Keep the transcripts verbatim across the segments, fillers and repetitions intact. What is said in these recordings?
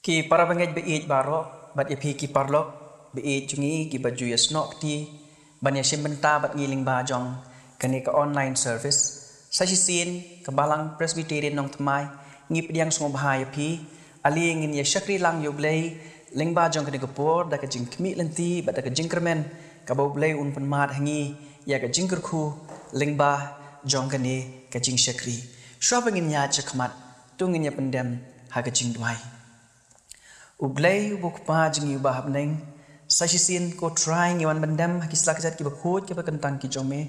Ki para bangeit ba ïeit baroh, bad ïa phi ki paralok ba ïeit jong ngi kiba ju ïasnoh kti ban ïashim bynta bad ngi lyngba jong kane ka online service. Sa shisien ka Balang Presbyterian Nongthymmai ngi pdiang sngewbha ïa phi. Ale ngin ïa shakri lang ïa U Blei lyngba jong kane ka por da ka jingkhmih lynti bad da ka jingkyrmen kaba U Blei un pynmad ha ngi ïa ka jingkyrkhu lyngba jong kane ka jingshakri. Shuwa ba ngin ïaid shakhmat, to ngin ïa pyndem ha ka jingduwai. U Blei uba U Kpa jong ngi uba ha bneng, sa shisien ko Trai ngi wan pyndem ha ki sla kjat kiba khuid kiba kyntang ki jong me.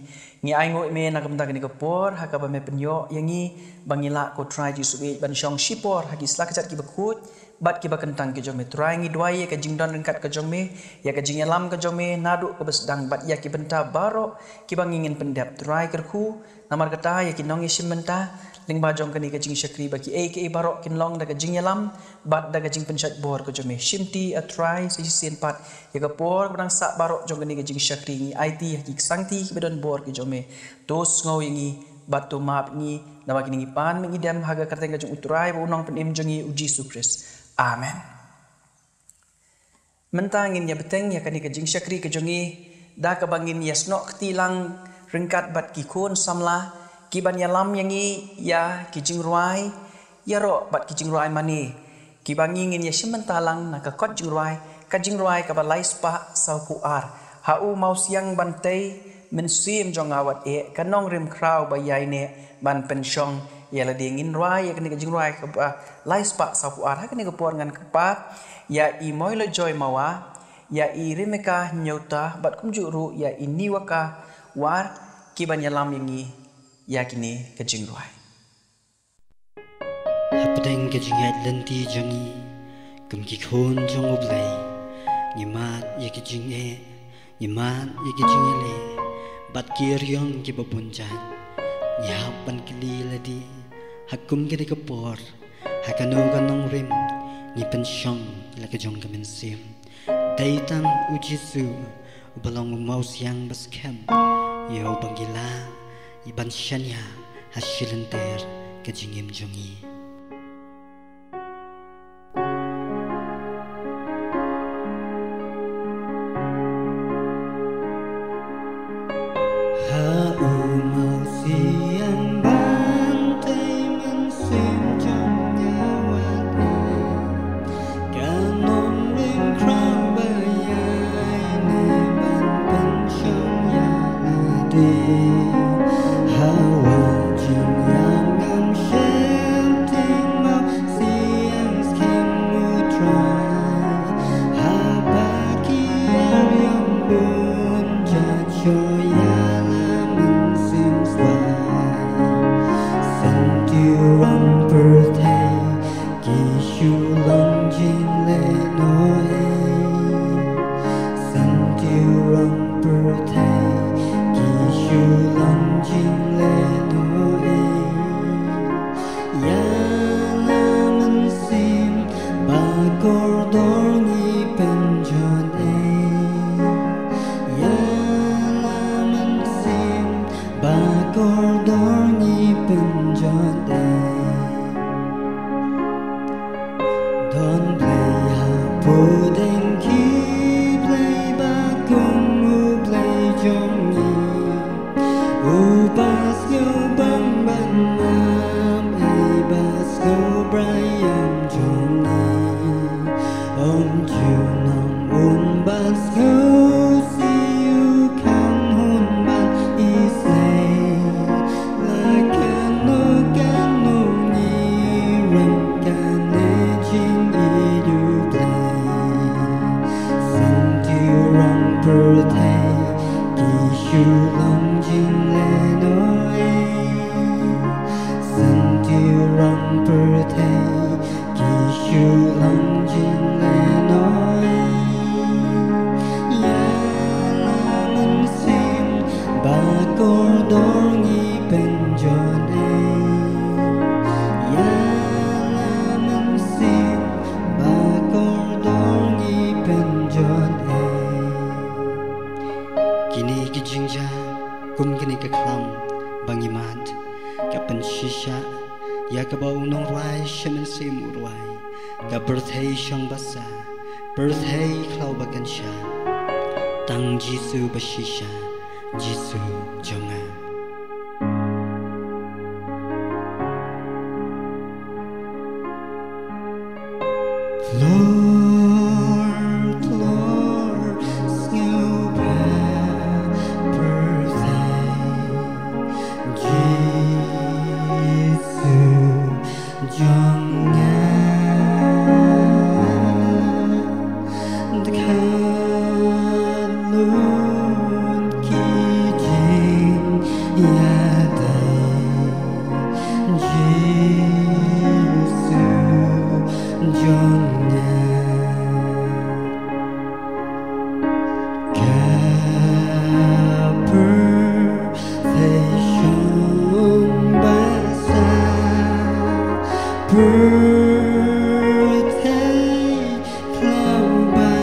Ngi ainguh ïa me na ka bynta kane ka por ha kaba me pynïoh ïa ngi ba ngi lah ko Trai Jisu ïeit ban shong shipor ha ki sla kjat kiba khuid bad kiba kyntang ki jong me. Trai ngi duwai ïa ka jingdon ryngkat ka jong me, ïa ka jingïalam ka jong me naduh kaba sdang bad ïa ki bynta baroh kiba ngi ngin pyndep. Trai kyrkhu namar kata ïa ki nongïashim bynta lyngba jong kane ka jingshakri ba kiei kiei baroh kin long da ka jingïalam bad da ka jingpynshait bor ka jong me. Shimti A Trai sa shisien pat ïa ka por kaba dang sah baroh jong kane ka jingshakri. Ngi aiti ha ki ksangti kiba don bor ki jong me. To sngew ïa ngi bad to map ïa ngi, namar kine ngi pan bad ngi dem ha ka kyrteng ka jong U Trai bad U Nongpynim jong ngi U Jisu Khrist. Amen. Mynta ngin ïa bteng ïa kane ka jingshakri ka jong ngi da kaba ngin ïasnoh kti lang ryngkat bad ki khun samla kiban ïalam ïa ngi ïa ki jingrwai ïaroh bad ki jingrwai mane kiba ngi ngin ïashim bynta lang na ka kot jingrwai, ka jingrwai kaba lai spah sawphew ar. Ha U Mawsiang ban tei, Mynsiem jong nga wat eh, ka nongrim khraw ba ïaineh ban pynshong ïa lade. Ngin rwai ïa kane ka jingrwai kaba lai spah sawphew ar ha kane ka por. Ngan kyrpad ïa i Moilojoy Mawa, ïa i Rimika Hynñiewta bad kumjuh ruh ïa i Niwaka War kiban ïalam ïa ngi ïa kine ka jingrwai. Hapdeng ka jingïaid lynti jong ngi kum ki khun jong U Blei, ngi mad ïa ki jingeh, ngi mad ïa ki jingïaleh bad ki riong kiba bun jait. Ngi hap ban kylli lade ha kum kane ka por, ha kano ka nongrim ngi pynshong la ka jong ka mynsiem. Dei tang U Jisu uba long U Mawsiang ba skhem ïa uba ngi lah ban shaniah ha shilynter ka jingim jong ngi. Ha U Mawsiang ban tei, Mynsiem jong nga wat eh, ka nongrim khraw ba ïaineh ban pynshong ïa lade. Ha wah jingïam ngam shym tieng, Mawsiang skhem U Trai. Haba ki riong bun jait shu ïalam mynsiem shuwa, syntiew rong pyrthei ki shu long jinglehnohei. Syntiew rong pyrthei ki shu long jinglehnohei. Ïalam mynsiem ba kordor ngi pynjot ei. Ïalam mynsiem ba kordor ngi pynjot ei. Don Blei hapdeng ki blei ba kum U Blei jong ngi, uba sngew bang ban map, uba sngew brai ïam jong ngi. Ym junom un ban sngewsih, u kham hun ban isynei. La kano kano ngi rem, kane jingïeit U Blei. Syntiew rong pyrthei ki shu long jinglehnohei. Syntiew rong pyrthei ki shu long jinglehnohei. Ïalam mynsiem ba kordor ngi pynjot ei. Ïalam mynsiem ba kordor ngi pynjot ei. Kine ki jingjia kum kane ka khlam ba ngi mad ka pynshisha ïa kaba u nongrwai Mynsiem u rwai. Ka pyrthei shong basa, pyrthei khlaw ba kynsha, tang Jisu ba shisha, Jisu jong nga. Tlor, tlor, sngewbha pyrthei, Jisu jong nga. Dkhar lut ki jingïadei, Jisu jong nga. Ka pyrthei shong basa, pyrthei khlaw ba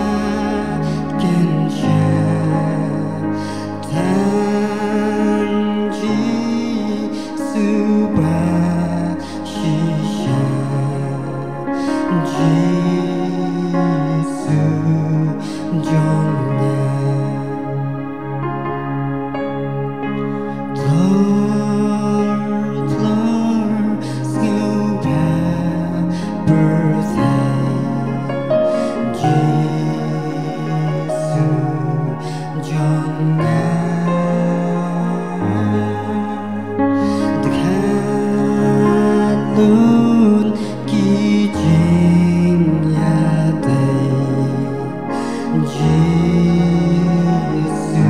kynsha, tang Jisu ba shisha, Jisu jong nga. Tlor, tlor, sngewbha pyrthei, Jisu jong nga. Dkhar lut ki jingïadei, Jisu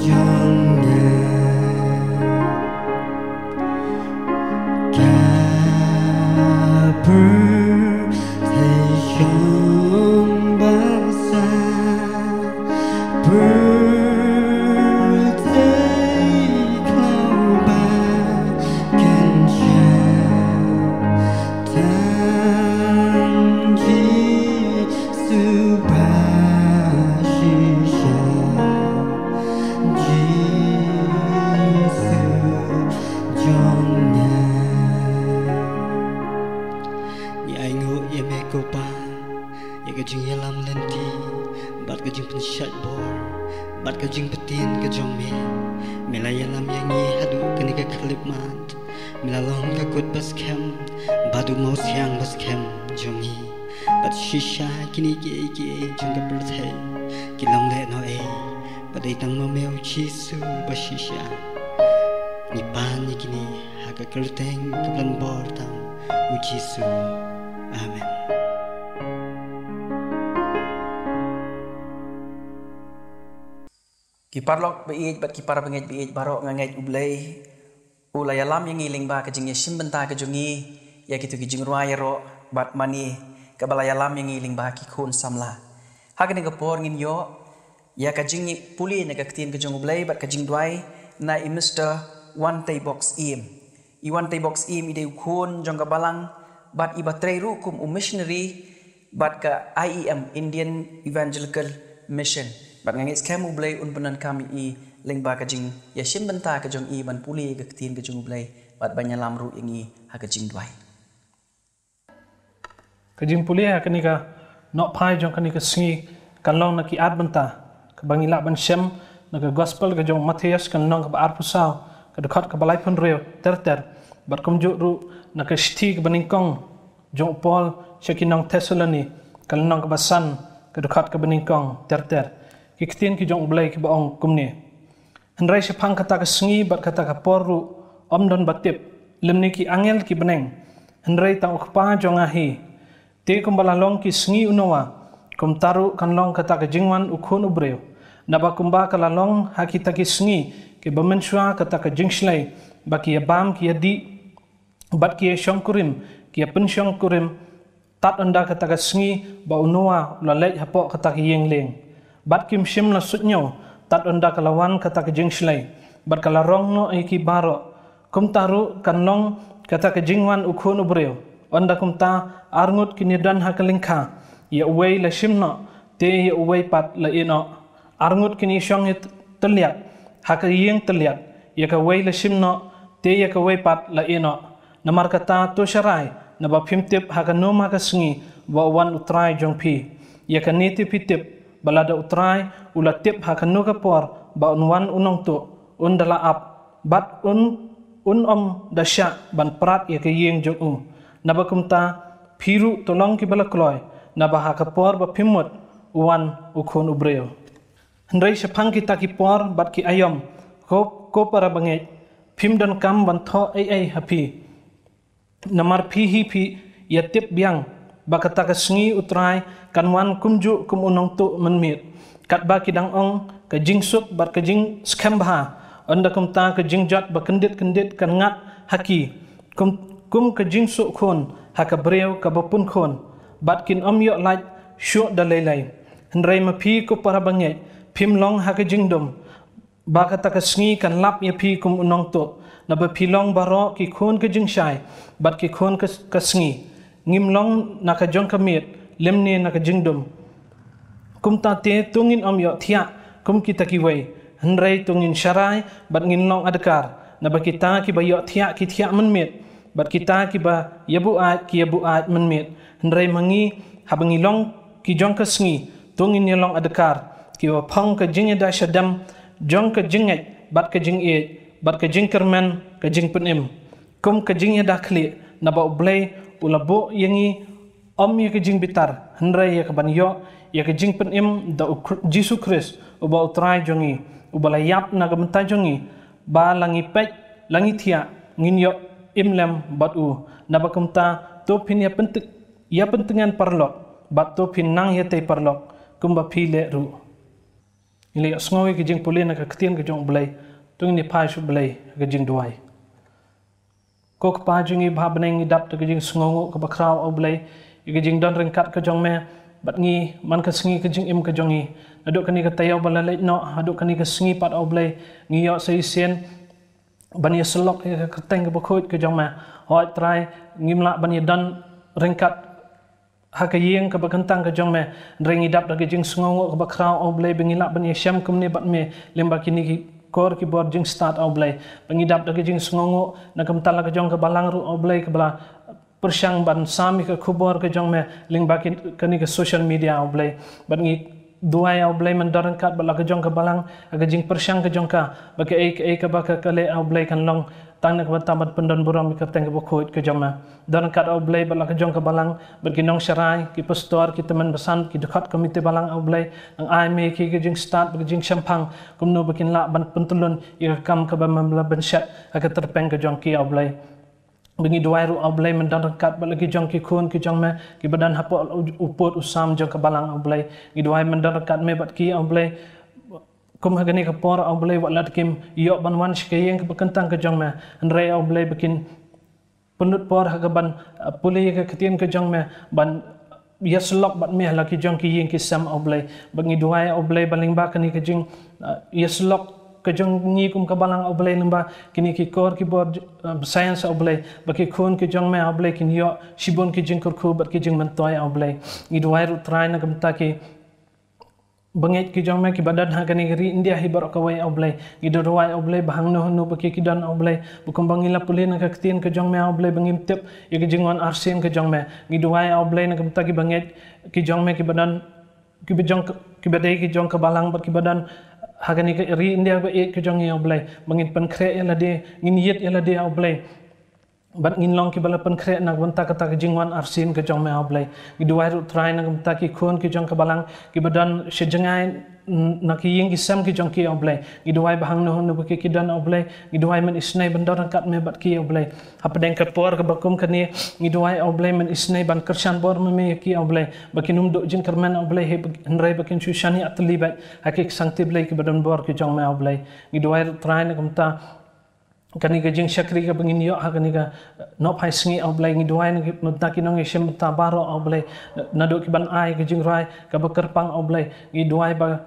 jong nga. Ka pyrthei shong basa, pyrthei khlaw ba kynsha, tang Jisu ba shisha, Jisu jong nga. Ngi ainguh ïa me ko Pa, ïa ka jingïalam lynti bad ka jingpynshait bor bad ka jingpyntip ka jong me. Me la ïalam ïa ngi haduh kane ka khyllipmat. Me la long ka kut ba skhem bad u mawsiang ba skhem jong ngi. Bad shisha kine kiei kiei jong ka pyrthei ki long lehnohei, bad dei tang ma me U Jisu ba shisha. Ngi pan ïa kine ha ka kyrteng ka plan bor tang U Jisu. Amen. Ki paralok ba ïeit bad ki para bangeit ba ïeit baroh, nga ngeit U Blei u la ïalam ïa ngi lyngba ka jingïashim bynta ka jong ngi ïa kito ki jingrwai ïaroh bad mane kaba la ïalam ïa ngi lyngba ki khun samla. Ha kane ka por ngin ïoh ïa ka jingpule na ka ktien ka jong U Blei bad ka jingduwai na i Mister Wantei Box Im. I Wantei Box Im i dei u khun jong ka balang bad i ba trei ruh kum u missionary bad ka I E M, Indian Evangelical Mission. Bad nga ngeit skhem U Blei un pyndonkam ïa i lyngba ka jingïashim bynta ka jong i ban pule ka ktien ka jong U Blei bad ban ïalam ruh ïa ngi ha ka jingduwai. Ka jingpule ha kane ka nohphai jong kane ka sngi kan long na ki ar bynta. Kaba ngi lah ban shem na ka gospel ka jong u Mathaios ka lynnong kaba arphew saw, ka dkhot kaba laiphew hynriew ter ter. Bad kumjuh ruh na ka shithi kaba nyngkong jong u Paul sha ki nong Thessaloni, ka lynnong kaba san, ka dkhot kaba nyngkong ter ter. Ki ktien ki jong U Blei kiba ong kumne: Hynrei shaphang kata ka sngi bad kata ka por ruh ym don ba tip, lymne ki angel ki bneng, hynrei tang U Kpa jong nga hi. Te kumba la long ki sngi u Noah, kumta ruh kan long kata ka jingwan u Khun u Briew. Naba kumba ka la long ha kita ki sngi kiba mynshuwa kata ka jingshlei, ba ki ïabam ki ïadih bad ki ïashongkurim ki ïapynshongkurim, tad ynda kata ka sngi ba u Noah u la leit hapoh kata ka ïing lieng. Bad kim shym la suidñiew tad ynda ka la wan kata ka jingshlei, bad ka la rong noh ïa ki baroh. Kumta ruh kan long kata ka jingwan u Khun u Briew. Ynda kumta, arngut kin ïadon ha ka lyngkha, ïa uwei la shim noh, te ïa uwei pat la ïeh noh. Arngut kin ïashong ïa tylliat ha ka ïing tylliat, ïa kawei la shim noh, te ïa kawei pat la ïeh noh. Namar kata to sharai, Naba phim tip ha kano ma ka sngi ba u wan u Trai jong phi. Ïa kane te phi tip, ba lada u Trai u la tip ha kano ka por ba un wan u nongtuh, un da la ap, bad un, un ym da shah ban prat ïa ka ïing jong u. Naba kumta, phi ruh to long kiba la kloi, naba ha ka por ba phim mut, u wan u Khun u briew. Hynrei shaphang kita ki por bad ki aïom, ko, ko para bangeit, phim donkam ban thoh ei ei ha phi. Namar phi hi phi ïa tip biang ba kata ka sngi u Trai kan wan kumjuh kum u nongtuh mynmiet. Katba ki dang ong, ka jingsuk bad ka jingskhem bha, ynda kumta ka jingjot ba kyndit kyndit kan ngat ha ki, kum, kum ka jingsuk khun ha ka briew kaba pun khun, bad kin ym ïoh lait shuh da lei lei. Hynrei ma phi ko para bangeit, phim long ha ka jingdum ba kata ka sngi kan lap ïa phi kum u nongtuh, naba phi long baroh ki khun ka jingshai bad ki khun ka, ka sngi. Ngim long na ka jong ka miet, lymne na ka jingdum. Kumta te to ngin ym ïoh thiah kum kita kiwei, hynrei to ngin sharai bad ngin long adkar, naba kita kiba ïoh thiah ki thiah mynmiet, bad kita kiba ïa buaid ki ïa buaid mynmiet. Hynrei ma ngi, haba ngi long ki jong ka sngi, to ngin ïa long adkar kiba phong ka jingïada shadem jong ka jingngeit bad ka jingïeit bad ka jingkyrmen ka jingpynim, kum ka jingïada khlieh, naba u Blei u la buh ïa ngi, ym ïa ka jingbitar, hynrei ïa ka ban ïoh ïa ka jingpynim da u Kr-, Jisu Khrist, uba u Trai jong ngi, uba la ïap na ka bynta jong ngi, ba la ngi peit, la ngi thiah, ngin ïoh im lem bad u. Naba kumta, to phin ïa pynti-, ïa pyntngen paralok, bad to phin nang ïatei paralok, kumba phi leh ruh. Ngi la ïohsngew ïa ka jingpule na ka ktien ka jong u Blei, to ngin ïa phai sha u Blei ha ka jingduwai. Ko Kpa jong ngi ba ha bneng, ngi dap da ka jingsngewnguh kaba khraw, ah u Blei, ïa ka jingdon ryngkat ka jong me bad ngi man ka sngi ka jingim ka jong ngi. Naduh kane ka taïew ba la leit noh haduh kane ka sngi pat, ah u Blei, ngi ïoh sa shisien ban ïa syllok ïa ka kyrteng kaba khuid ka jong me. Hooid Trai, ngim lah ban ïa don ryngkat ha ka ïing kaba kyntang ka jong me. Hynrei ngi dap da ka jingsngewnguh kaba khraw, ah u Blei, ba ngi lah ban ïa shem kumne bad me lyngba kine ki kor ki bor jingstad, ah u Blei. Ba ngi dap da ka jingsngewnguh na ka bynta la ka jong ka balang ruh, ah u Blei, kaba la pyrshang ban sam ïa ka khubor ka jong me lyngba ki, kane ka social media, ah u Blei. Bad ngi duwai, ah u Blei, men don ryngkat bad la ka jong ka balang ha ka jingpyrshang ka jong ka, ba kaei kaei kaba ka, ka leh, ah u Blei, kan long tang na ka bynta ban pyndon burom ïa ka kyrteng kaba khuid ka jong me. Don ryngkat, ah u Blei, bad la ka jong ka balang, bad ki nongsharai, ki pastor, ki tymmen basan, ki dkhot komiti balang, ah u Blei, nang ai me ki ka jingstad bad ka jingshemphang, kumno ba kin lah ban pyntylun ïa ka kam kaba me la pynshet ha ka tyrpeng ka jong ki, ah u Blei. Ba ngi duwai ruh, ah u Blei, men don ryngkat bad la ki jong ki khun ki jong me kiba don hapoh u, u pud u sam jong ka balang, ah u Blei. Ngi duwai men don ryngkat me bad ki, ah u Blei. Kum ha kane ka por, ah u Blei, wat la kim ïoh ban wan sha ka ïing kaba kyntang ka jong me, hynrei, ah u Blei, ba kin pynlut por ha kaban, ah, pule ïa ka ktien ka jong me, ban ïa syllok bad me ha la ki jong ki ïing ki sem, ah u Blei. Ba ngi duwai, ah u Blei, ba lyngba kane ka jing, ah, ïa syllok ka jong ngi kum ka balang, ah u Blei, lyngba kine ki kor ki bor, ah, science, ah u Blei, ba ki khun ki jong me, ah u Blei, kin ïoh shibun ki jingkyrkhu bad ki jingmyntoi, ah u Blei. Ngi duwai ruh Trai na ka bynta ki bangeit ki jong me kiba don ha kane ka ri India hi baroh kawei, ah u Blei. Ngi duwai, ah u Blei, ba hangno hangno ba ki, ki don, ah u Blei, ba kumba ngi la pule na ka ktien ka jong me, ah u Blei, ba ngim tip ïa ka jingwan arsien ka jong me. Ngi duwai, ah u Blei, na ka bynta ki bangeit ki jong me kiba don, kiba jong ka, kiba dei ki jong ka balang bad kiba don ha kane ka ri India ba ïeit ka jong ngi, ah u Blei, ba ngin pynkhreh ïa lade, ngin ïit ïa lade, ah u Blei. Bad ngin long kiba la pynkhreh na ka bynta kata ka jingwan arsien ka jong me, ah u Blei. Ngi duwai ruh Trai na ka bynta ki khun ki jong ka balang kiba don sha jngai, mm, na ki ïing ki sem ki jong ki, ah u Blei. Ngi duwai ba hangno hangno ba ki, ki don, ah u Blei. Ngi duwai men isynei ban don ryngkat me bad ki, ah u Blei. Hapdeng ka por kaba kum kane, ngi duwai, ah u Blei, men isynei ban kyrshan bor me, me ïa ki, ah u Blei. Ba kin ym duh jingkyrmen, ah u Blei, hynrei ba kin shu shaniah tylli beit ha ki ksangti Blei kiba don bor ki jong me, ah u Blei. Ngi duwai ruh Trai na ka bynta kane ka jingshakri kaba ngin ïoh ha kane ka, eh, nohphai sngi, ah u Blei. Ngi duwai na ki, na ki nongïashim bynta baroh, ah u Blei, na, naduh kiban ai ka jingrwai kaba kyrpang, ah u Blei. Ngi duwai ba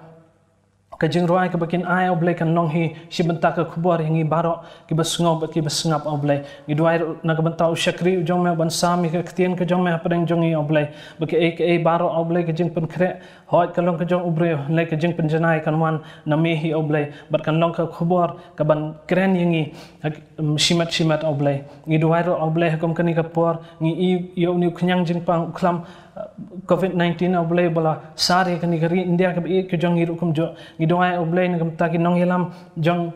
ka jingrwai kaba kin ai, A Blei, kan long hi shi bynta ka khubor ïa ngi baroh kiba sngew bad kiba sngap, A Blei. Ngi duwai ruh na ka bynta u shakri u jong me, ban sam ïa ka ktien ka jong me hapdeng jong ngi, A Blei, ba kaei kaei baroh, A Blei, ka jingpynkhreh, hooid, ka long ka jong u briew, lei ka jingpynjanai kan wan na me hi, A Blei, bad kan long ka khubor kaban kren ïa ngi ha, um, shimet shimet, A Blei. Ngi duwai ruh, A Blei, ha kum kane ka por ngi i ïa une u khñiang jingpang u khlam, uh, covid nineteen, A Blei, ba la sar ïa kane ka ri India kaba ïeit ka jong ngi ruh kumjuh. Ngi duwai, A Blei, na ka bynta ki nongïalam jong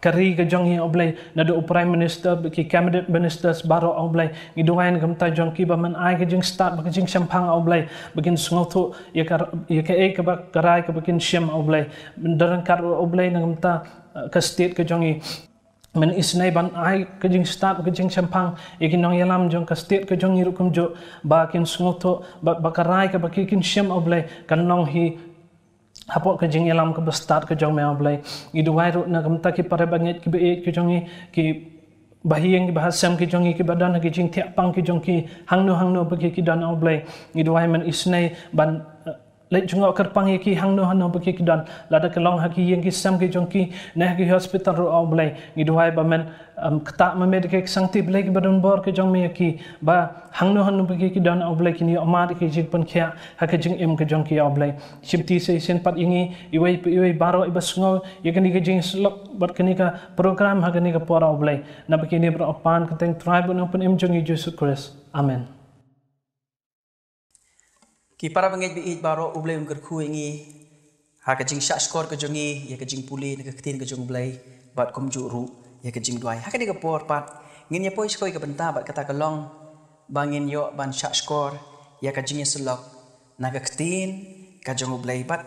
ka ri ka jong ngi, A Blei, naduh u Prime Minister bad ki Cabinet Ministers baroh, A Blei. Ngi duwai na ka bynta jong ki ba men ai ka jingstad bad ka jingshemphang, A Blei, ba kin sngewthuh ïa ka, ïa kaei kaba ka rai kaba kin shim, A Blei. Bad ryngkat ruh, A Blei, na ka bynta, uh, ka state ka jong ngi, men isynei ban ai ka jingstad bad ka jingshemphang ïa ki nongïalam jong ka state ka jong ngi ruh kumjuh, ba kin sngewthuh ba, ba ka rai kaba ki kin shim, A Blei, kan long hi hapoh ka jingïalam kaba stad ka jong me, A Blei. Ngi duwai ruh na ka bynta ki para bangeit kiba ïeit ka jong ngi, ki bahaïing, ki bahasem ki jong ngi, kiba don ha ki jingthiah pang ki jong ki hangno hangno ba ki, ki don, A Blei. Ngi duwai men isynei ban, eh, leit jngoh kyrpang ïa ki hangno hangno ba ki, ki don, lada ka long ha ki ïing ki sem ki jong ki, ne ha ki hospital ruh, A Blei. Ngi duwai ba men, um, ktah ma me da ki ksangti Blei kiba don bor ka jong me ïa ki, ba hangno hangno ba ki, ki don, A Blei, kin ïoh mad ïa ki jingpynkhiah ha ka jingim ka jong ki, A Blei. Shimti sa shisien pat ïa ngi iwei pa iwei baroh iba sngew ïa kane ka jingïasyllok bad kane ka program ha kane ka por, A Blei. Naba kine baroh pan ka kyrteng Trai bad Nongpynim jong ngi Jisu Khrist. Amen. Ki para bangeit ba ïeit baroh, U Blei un kyrkhu ïa ngi ha ka jingshahshkor ka jong ngi ïa ka jingpule na ka ktien ka jong U Blei, bad kumjuh ruh ïa ka jingduwai. Ha kane ka por pat ngin ïa poi sha kawei ka bynta, bad kata ka long ba ngin ïoh ban shahshkor ïa ka jingïasyllok na ka ktien ka jong U Blei. Bad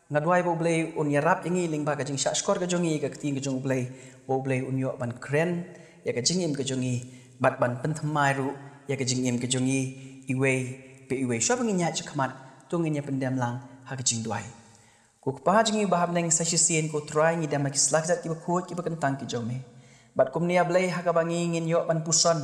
nga duwai ba U Blei un ïarap ïa ngi lyngba ka jingshahshkor ka jong ngi ïa ka ktien ka jong U Blei, ba U Blei un ïoh ban kren ïa ka jingim ka jong ngi, bad ban pynthymmai ruh ïa ka jingim ka jong ngi iwei pa iwei. Shuwa ba ngin ïaid shakhmat, to ngin ïa pyndem lang ha ka jingduwai. Ko Kpa jong ngi uba ha bneng, sa shisien, ko Trai, ngi dem ha ki slajat kiba khuid kiba kyntang ki jong me. Bad kumne, A Blei, ha kaba ngi ngin ïoh ban puson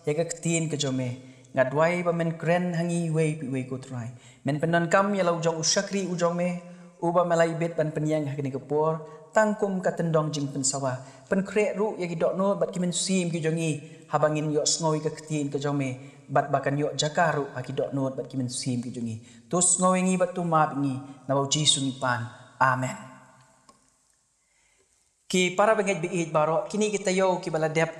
ïa ka ktien ka jong me, nga duwai ba men kren ha ngi iwei pa iwei, ko Trai. Men pyndonkam ïa la u jong u shakri u jong me, uba me la ibit ban pynïeng ha kane ka por tang kum ka tyndong jingpynsawa. Pynkhreh ruh ïa ki dohnud bad ki mynsiem ki jong ngi haba ngin ïohsngew ïa ka ktien ka jong me, bad ba kan ïoh jaka ruh ha ki dohnud bad ki mynsiem ki jong ngi. To sngew ïa ngi bad to map ïa ngi, na u Jisu ngi pan. Amen. Ki para bangeit ba ïeit baroh, kine ki taïew kiba la dep,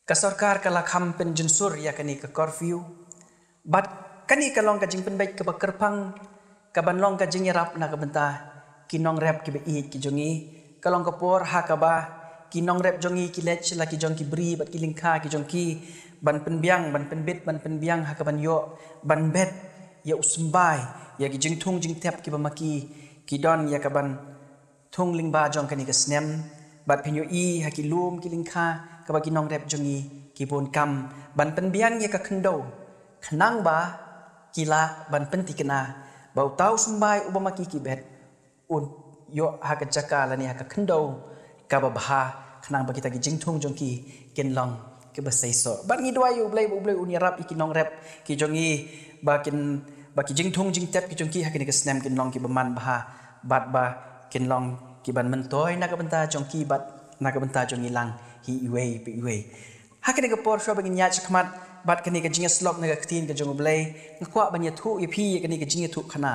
ka sorkar ka la kham pynjynsur ïa kane ka curfew. Bad kane ka long ka jingpynbeit kaba kyrpang, kaban long ka jingïarap na ka bynta ki nongrep kiba ïeit ki jong ngi. Ka long ka por ha kaba ki nongrep jong ngi ki leit sha la ki jong ki bri bad ki lyngkha ki jong ki, ban pynbiang, ban pynbit, ban pynbiang ha kaban ïoh ban bet ïa u symbai ïa ki jingthung jingtep kiba ma ki ki don ïa kaban thung lyngba jong kane ka snem. Bad phin ïohi ha ki lum ki lyngkha kaba ki nongrep jong ngi ki bun kam ban pynbiang ïa ka khyndew, khnang ba ki lah ban pynthikna ba uta u symbai uba ma ki ki bet un ïoh ha ka jaka lane ha ka khyndew kaba bha, khnang ba kita ki jingthung jong ki kin long kiba seisoh. Bad ngi duwai ïa U Blei ba U Blei un ïarap ïa ki nongrep ki jong ngi, ba kin, ba ki jingthung jingtep ki jong ki ha kane ka snem kin long kiba man bha, bad ba kin long kiban myntoi na ka bynta jong ki bad na ka bynta jong ngi lang hi iwei pa iwei. Ha kane ka por, shuwa ba ngin ïaid shakhmat bad kane ka jingïasyllok na ka ktien ka jong U Blei, nga kwah ban ïathuh ïa phi ïa kane ka jingïathuhkhana.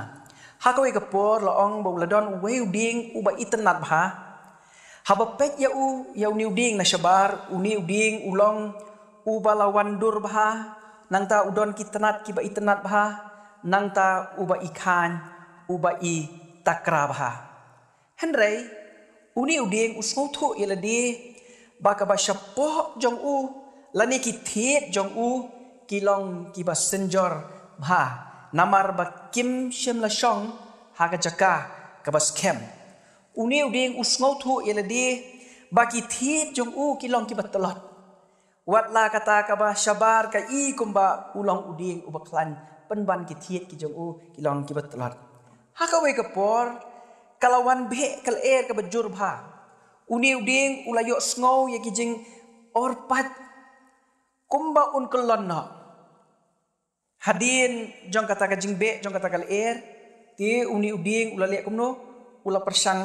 Ha kawei ka por la ong ba u la don uwei u dieng uba itynnad bha. Haba peit ïa u, ïa une u dieng na shabar, une u dieng u long uba la wan dur bha, nangta u don ki tnat kiba itynnad bha, nangta uba ikhain, uba itakra bha. Hynrei une u dieng u sngewthuh ïa lade ba kaba shapoh jong u lane ki thied jong u ki long kiba synjor bha, namar ba kim shym la shong ha ka jaka kaba skhem. Une u dieng u sngewthuh ïa lade ba ki thied jong u ki long kiba tlot. Wat la kata kaba shabar ka i kumba u long u dieng uba khlaiñ, pynban ki thied ki jong u ki long kiba tlot. Ha kawei ka por ka la wan beh ka lyer kaba jur bha. Une u dieng u la ïohsngew ïa ki jingorpait kumba un kyllon noh. Hadien jong kata ka jingbeh jong kata ka lyer, te une u dieng u la leh kumno? u la pyrshang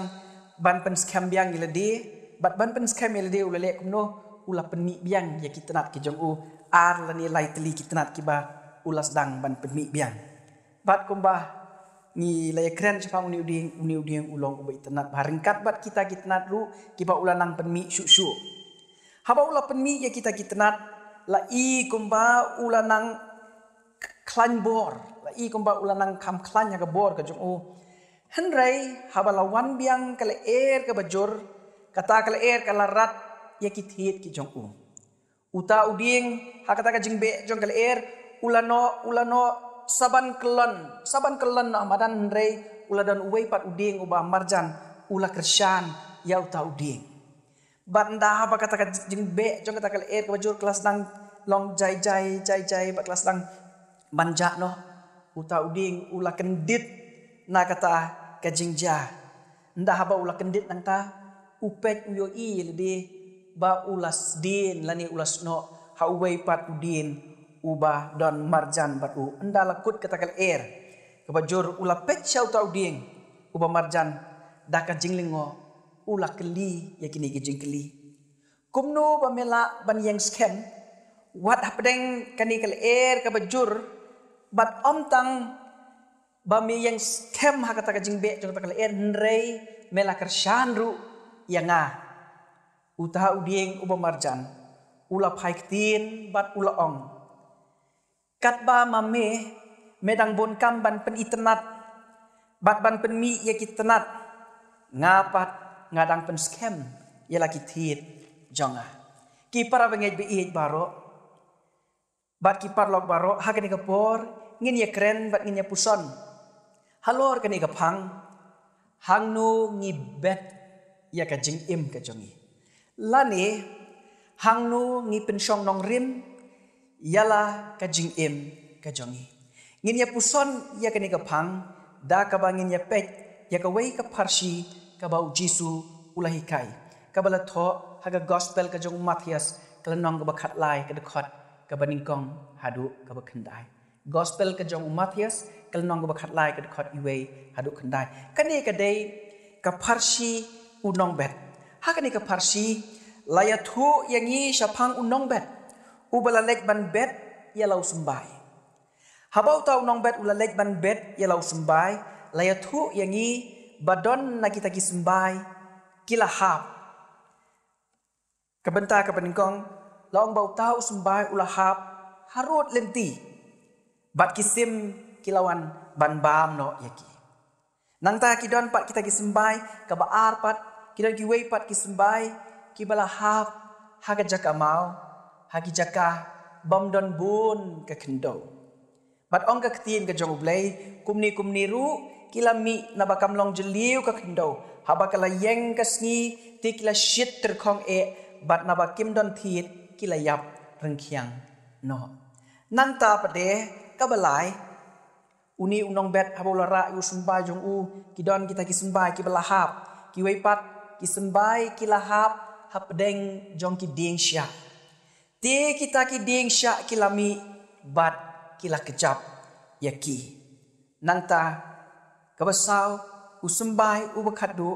ban pynskhem biang ïa lade, bad ban pynskhem ïa lade u la leh kumno, u la pynmih biang ïa ki tnat ki jong u, ar lane lai tylli ki tnat kiba u la sdang ban pynmih biang. Bad kumba ngi la ïakren shaphang une u dieng, une u dieng u long uba itynnad bha ryngkat bad kita ki tnat ruh kiba u la nang pynmih shuh shuh. Haba u la pynmih ïa kita ki tnat, la i kumba u la nang khlaiñ bor, la i kumba u la nang kham khlaiñ ha ka bor ka jong u. Hynrei haba la wan biang ka lyer kaba jur, kata ka lyer ka la rat ïa ki thied ki jong u. Uta u dieng, ha kata ka jingbeh jong ka lyer, u la noh, u la noh, sa ban kyllon, sa ban kyllon noh madan, hynrei u la don uwei pat u dieng uba marjan, u la kyrshan ïa uta u dieng. Bad ynda haba kata ka jingbeh jong kata ka lyer kaba jur ka la sdang long jai jai, jai jai, bad ka la sdang ban jah noh, uta u dieng u la kyndit na kata ka jingjia. Ynda haba u la kyndit nangta, u peit u ïohi ïa lade ba u la sdien lane u la snoh ha uwei pat u dieng uba don marjan bad u. Ynda la kut kata ka lyer kaba jur, u la peit sha uta u dieng uba marjan da ka jinglyngngoh, u la kylli ïa kine ki jingkylli: Kumno ba me lah ban ïeng skhem wat hapdeng kane ka lyer kaba jur, bad ym tang ba me ïeng skhem ha kata ka jingbeh jong kata ka lyer, hynrei me la kyrshan ruh ïa nga? Uta u dieng uba marjan u la phai ktien bad u la ong: Katba ma me, me dang bun kam ban pynitynnad bad ban pynmih ïa ki tnat, nga pat nga dang pynskhem ïa la ki thied jong nga. Ki para bangeit ba ïeit baroh bad ki paralok baroh, ha kane ka por ngin ïakren bad ngin ïapuson halor kane ka phang: Hangno ngi bet ïa ka jingim ka jong ngi? Lane, hangno ngi pynshong nongrim ïa la ka jingim ka jong ngi? Ngin ïapuson ïa kane ka phang da kaba ngin ïapeit ïa kawei ka pharshi kaba U Jisu u la hikai, kaba la thoh ha ka Gospel ka jong u Mathaios, ka lynnong kaba khatlai, ka dkhot kaba nyngkong haduh kaba khyndai. Gospel ka jong u Mathaios, ka lynnong kaba khatlai, ka dkhot iwei haduh khyndai. Kane ka dei ka pharshi u nongbet. Ha kane ka pharshi la ïathuh ïa ngi shaphang u nongbet uba la leit ban bet ïa la u symbai. Haba uta u nongbet u la leit ban bet ïa la u symbai, la ïathuh ïa ngi ba don na kita ki symbai ki la hap. Ka bynta kaba nyngkong, la ong ba uta u symbai u la hap harud lynti, bad ki sim ki la wan ban bam noh ïa ki. Nangta ki don pat kita ki symbai, kaba ar pat, ki don kiwei pat ki symbai kiba la hap ha ka jaka maw, ha ki jaka bym don bun ka khyndew. Bad ong ka ktien ka jong U Blei: Kumne kumne ruh ki la mih, naba kam long jylliew ka khyndew. Haba ka la ïeng ka sngi, te ki la shit tyrkhong eh, bad naba kim don thied, ki la ïap ryngkhiang noh. Nangta pat de kaba lai, une u nongbet haba u la rah ïa u symbai jong u, ki don kita ki symbai kiba la hap. Kiwei pat ki symbai ki la hap hapdeng jong ki dieng shiah. Te kita ki dieng shiah ki la mih bad ki la kjap ïa ki. Nangta kaba saw, u symbai uba khatduh.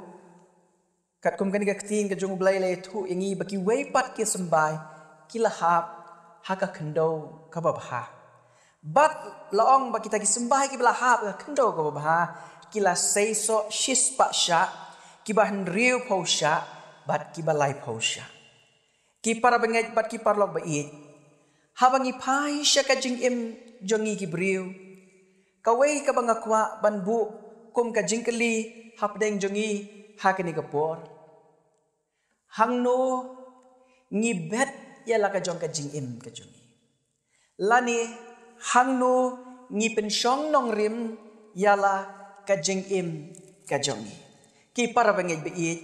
Katkum kane ka ktien ka jong U Blei la ïathuh ïa ngi ba kiwei pat ki symbai ki la hap ha ka khyndew kaba bha. Bad la ong ba kita ki symbai kiba la hap ha ka khyndew kaba bha, ki la seisoh shispah shiah, kiba hynriewphew shiah, bad kiba laiphew shiah. Ki para bangeit bad ki paralok ba ïeit, haba ngi phai sha ka jingim jong ngi ki briew, kawei kaba nga kwah ban buh kum ka jingkylli hapdeng jong ngi ha kane ka por: Hangno ngi bet ïa la ka jong ka jingim ka jong ngi? Lane, hangno ngi pynshong nongrim ïa la ka jingim ka jong ngi? Ki para bangeit ba ïeit,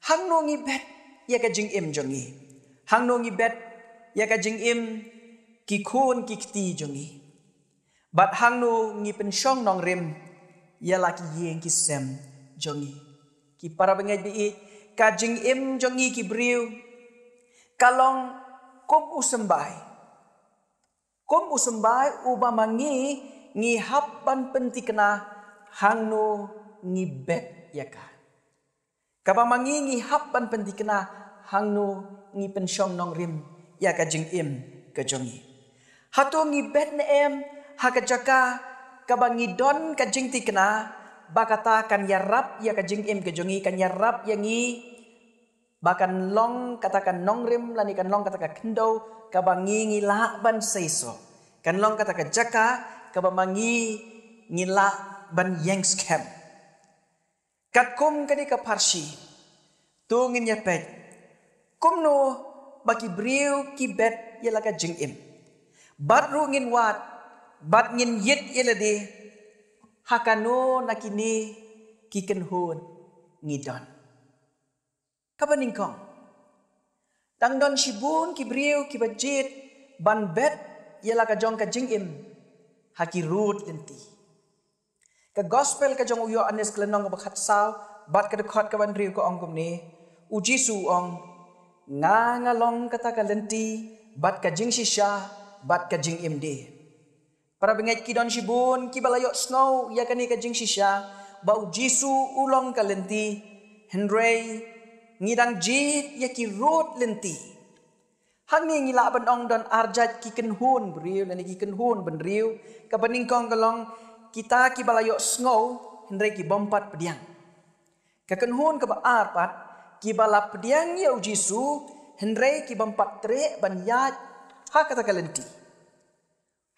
hangno ngi bet ïa ka jingim jong ngi? Hangno ngi bet ïa ka jingim ki khun ki kti jong ngi? Bad hangno ngi pynshong nongrim ïa la ki ïing ki sem jong ngi? Ki para bangeit ba ïeit, ka jingim jong ngi ki briew ka long kum u symbai. Kum u symbai uba ma ngi ngi hap ban pynthikna hangno ngi bet ïa ka. Kaba ma ngi ngi hap ban pynthikna hangno ngi pynshong nongrim ïa ka jingim ka jong ngi. Hato ngi bet ne em ha ka jaka kaba ngi don ka jingthikna ba kata kan ïarap ïa ka jingim ka jong ngi, kan ïarap ïa ngi ba kan long kata ka nongrim lane kan long kata ka khyndew kaba ngi ngi lah ban seisoh. Kan long kata ka jaka kaba ma ngi ngi lah ban ïeng skhem. Katkum kane ka pharshi, to ngin ïa peit kumno ba ki briew ki bet ïa la ka jingim. Bad ruh ngin wad, bad ngin ïit ïa lade ha kano na kine ki kynhun ngi don. Kaba nyngkong, dang don shibun ki briew kiba jied ban bet ïa la ka jong ka jingim ha ki rud lynti. Ka gospel ka jong u Ïoannis ka lynnong kaba khatsaw bad ka dkhot kaba hynriew ka ong kumne, u Jisu u ong, nga nga long kata ka lynti bad ka jingshisha bad ka jingim de. Para bangeit, ki don shibun kiba la ïohsngew ïa kane ka jingshisha ba u Jisu u long ka lynti, hynrei ngi dang jied ïa ki rud lynti. Hangne ngi lah ban ong don arjait ki kynhun briew lane ki kynhun bynriew. Kaba nyngkong ka long kita kiba la ïohsngew hynrei ki bym pat pdiang. Ka kynhun kaba ar pat, kiba la pdiang ïa u Jisu hynrei ki bym pat treh ban ïaid ha kata ka lynti.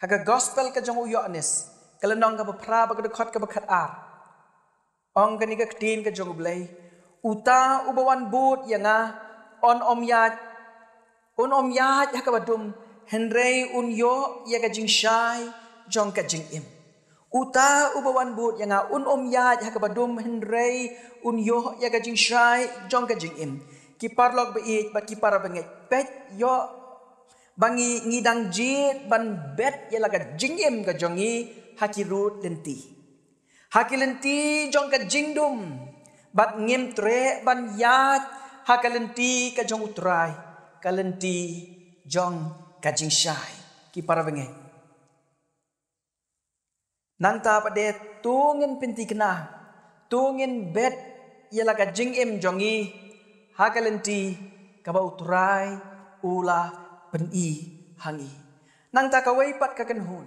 Ha ka gospel ka jong u Ïoannis ka lynnong kaba phra bad ka dkhot kaba khatar, ong kane ka ktien ka jong u Blei, uta uba wan bud ïa nga un ym ïaid, un ym ïaid ha kaba dum, hynrei un ïoh ïa ka jingshai jong ka jingim. Uta uba wan bud ïa nga un ym ïaid ha kaba dum, hynrei un ïoh ïa ka jingshai jong ka jingim. Ki paralok ba ïeit bad ki para bangeit, peit ïoh ba ngi ngi dang jied ban bet ïa la ka jingim ka jong ngi ha ki rud lynti, ha ki lynti jong ka jingdum, bad ngim treh ban ïaid ha ka lynti ka jong u Trai, ka lynti jong ka jingshai. Ki para bangeit, nangta pat de to ngin pynthikna, to ngin bet ïa la ka jingim jong ngi ha ka lynti kaba u Trai u la pyni ha ngi. Nangta kawei pat ka kynhun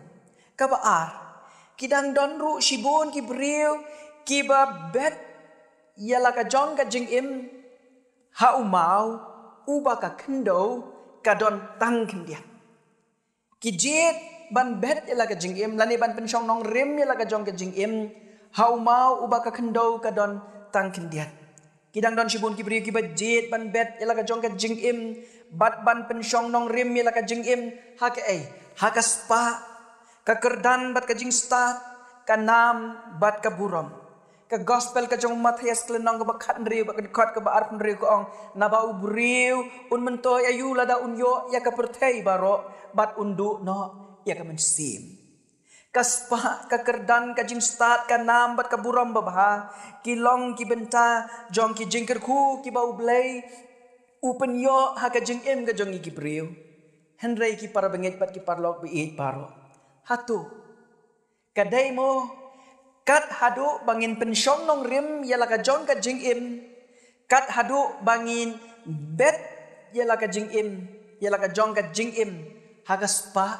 kaba ar, ki dang don ruh shibun ki briew kiba bet ïa la ka jong ka jingim ha u maw uba ka khyndew ka don tang khyndiat. Ki jied ban bet ïa la ka jingim lane ban pynshong nongrim ïa la ka jong ka jingim ha u maw uba ka khyndew ka don tang khyndiat. Ki dang don shibun ki briew kiba jied ban bet ïa la ka jong ka jingim bad ban pynshong nongrim ïa la ka jingim ha kaei? Ha ka spah, ka kyrdan bad ka jingstad, ka nam bad ka burom. Ka gospel ka jong u Mathaios ka lynnong kaba khathynriew bad ka dkhot kaba arphew hynriew ka ong, naba u briew un myntoi aïu lada un ïoh ïa ka pyrthei baroh bad un duh noh ïa ka mynsiem. Ka spah, ka kyrdan, ka jingstad, ka nam bad ka burom babha ki long ki bynta jong ki jingkyrkhu kiba u Blei u pynïoh ha ka jingim ka jong ngi ki briew. Hynrei ki para bangeit bad ki paralok ba ïeit baroh, hato ka dei mo kat haduh ba ngin pynshong nongrim ïa la ka jong ka jingim, kat haduh ba ngin bet ïa la ka jingim, ïa la ka jong ka jingim ha ka spah,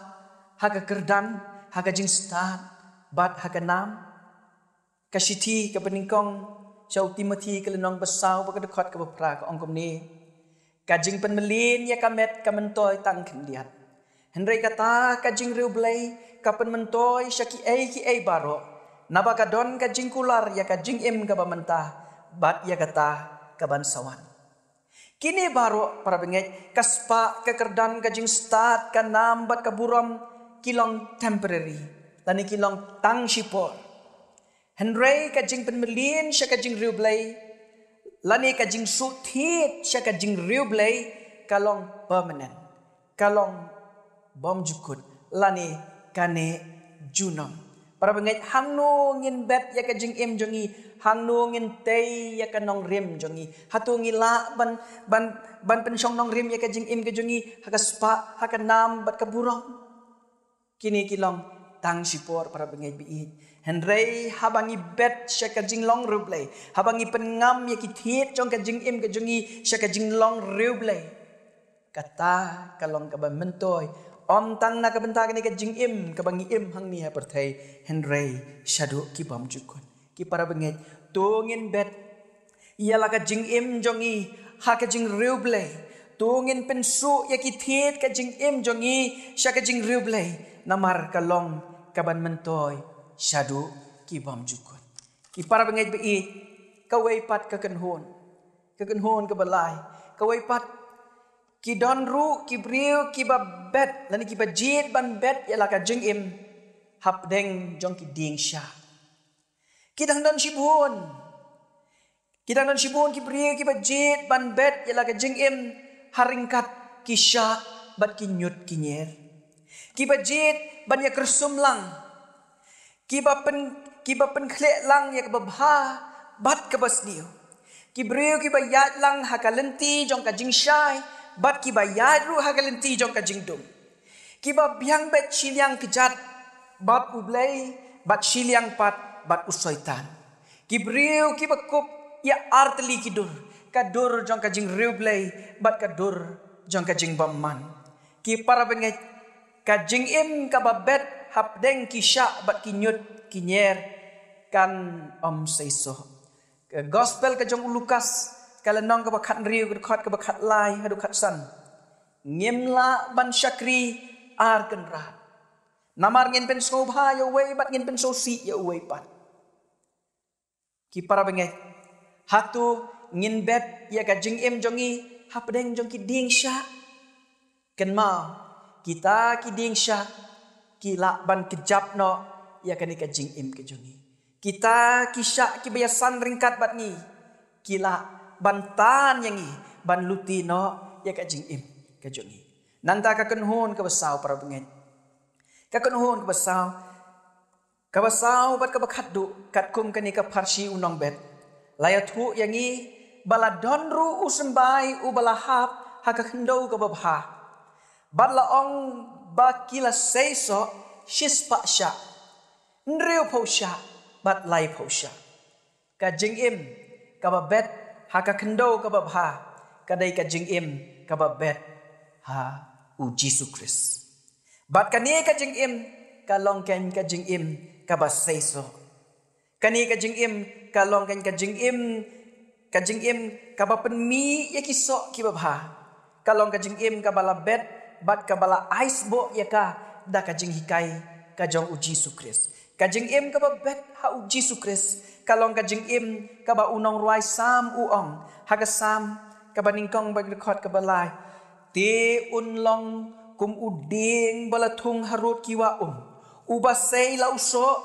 ha ka kyrdan, ha ka jingstad bad ha ka nam? Ka shithi kaba nyngkong sha u Timothi ka lynnong ba saw bad ka dkhot kaba phra ka ong kumne, ka jingpynmlien ïa ka met ka myntoi tang khyndiat, hynrei kata ka jingriewblei ka pynmyntoi sha kiei kiei baroh, naba ka don ka jingkular ïa ka jingim kaba mynta bad ïa kata kaban sa wan. Kine baroh, para bangeit, ka spah, ka kyrdan, ka jingstad, ka nam bad ka burom, ki long temporary lane ki long tang shipor. Hynrei ka jingpynmlien sha ka jingriewblei lane ka jingsuhthied sha ka jingriewblei ka long permanent, ka long bymjukut lane ka neh junom. Para bangeit, hangno ngin bet ïa ka jingim jong ngi? Hangno ngin tei ïa ka nongrim jong ngi? Hato ngi lah ban, ban, ban pynshong nongrim ïa ka jingim ka jong ngi ha ka spah, ha ka nam bad ka burom? Kine ki long Tang shipor para bangeit baieit. Hynrei haba ngi bet sha ka jinglong riewblei, haba ngi pynngam ïa ki thied jong ka jingim ka jong ngi sha ka jinglong riewblei, kata ka long kaba myntoi, ym tang na ka bynta kane ka jingim kaba ngi im hangne ha pyrthei, hynrei shaduh ki bymjukut. Ki para bangeit, to ngin bet ïa la ka jingim jong ngi ha ka jingriewblei. To ngin pynsuh ïa ki thied ka jingim jong ngi sha ka jingriewblei, namar ka long kaban myntoi shaduh ki bymjukut. Ki para bangeit baieit, kawei pat ka kynhun, ka kynhun kaba lai, kawei pat, ki don ruh ki briew kiba bet lane kiba jied ban bet ïa la ka jingim hapdeng jong ki dieng sha. Ki dang don shibun. Ki dang don shibun ki briew kiba jied ban bet ïa la ka jingim ha ryngkat ki sha bad ki ñiut ki ñier. Kiba jied ban ïa kyrsum lang, kiba pyn, kiba pynkhleh lang ïa kaba bha bad kaba sniew. Ki briew kiba ïaid lang ha ka lynti jong ka jingshai bad kiba ïaid ruh ha ka lynti jong ka jingdum. Kiba biang beit shiliang kjat bad U Blei bad shiliang pat bad u Soitan. Ki briew kiba kup ïa artylli ki dur, ka dur jong ka jingriewblei bad ka dur jong ka jingbymman. Ki para bangeit, ka jingim kaba bet hapdeng ki sha bad ki ñiut ki ñier kan ym seisoh. Ka gospel ka jong u Lukas, ka lynnong kaba khathynriew, ka dkhot kaba khatlai haduh khatsan. Ngim lah ban shakri ar kynrad. Namar ngin pynsngewbha ïa uwei bad ngin pynsngewsih ïa uwei pat. Ki para bangeit, hato ngin bet ïa ka jingim jong ngi hapdeng jong ki dieng sha? Kynmaw, kita ki dieng sha ki lah ban kjap noh ïa kane ka jingim ka jong ngi. Kita ki sha kiba ïasan ryngkat bad ngi ki lah ban tan ïa ngi ban luti noh ïa ka jingim ka jong ngi. Nangta ka kynhun kaba saw para bangeit. Ka kynhun kaba saw, kaba saw bad kaba khatduh, katkum kane ka pharshi u nongbet, la ïathuh ïa ngi ba la don ruh u symbai uba la hap ha ka khyndew kaba bha. Bad la ong ba ki la seisoh shispah sha, hynriewphew sha bad laiphew sha. Ka jingim kaba bet ha ka khyndew kaba bha ka dei ka jingim kaba bet ha U Jisu Khrist. Bad kane ka jingim ka long kein ka jingim kaba seisoh. Kane ka jingim ka long kein ka jingim, ka jingim kaba pynmih ïa ki soh kiba bha. Ka long ka jingim kaba la bet bad kaba la ai sboh ïa ka da ka jinghikai ka jong U Jisu Khrist. Ka jingim kaba bet ha U Jisu Khrist ka long ka jingim kaba u nongrwai Salm u ong ha ka Salm kaba nyngkong bad ka dkhot kaba lai: Te un long kum u dieng ba la thung harud ki wah um, uba sei la u soh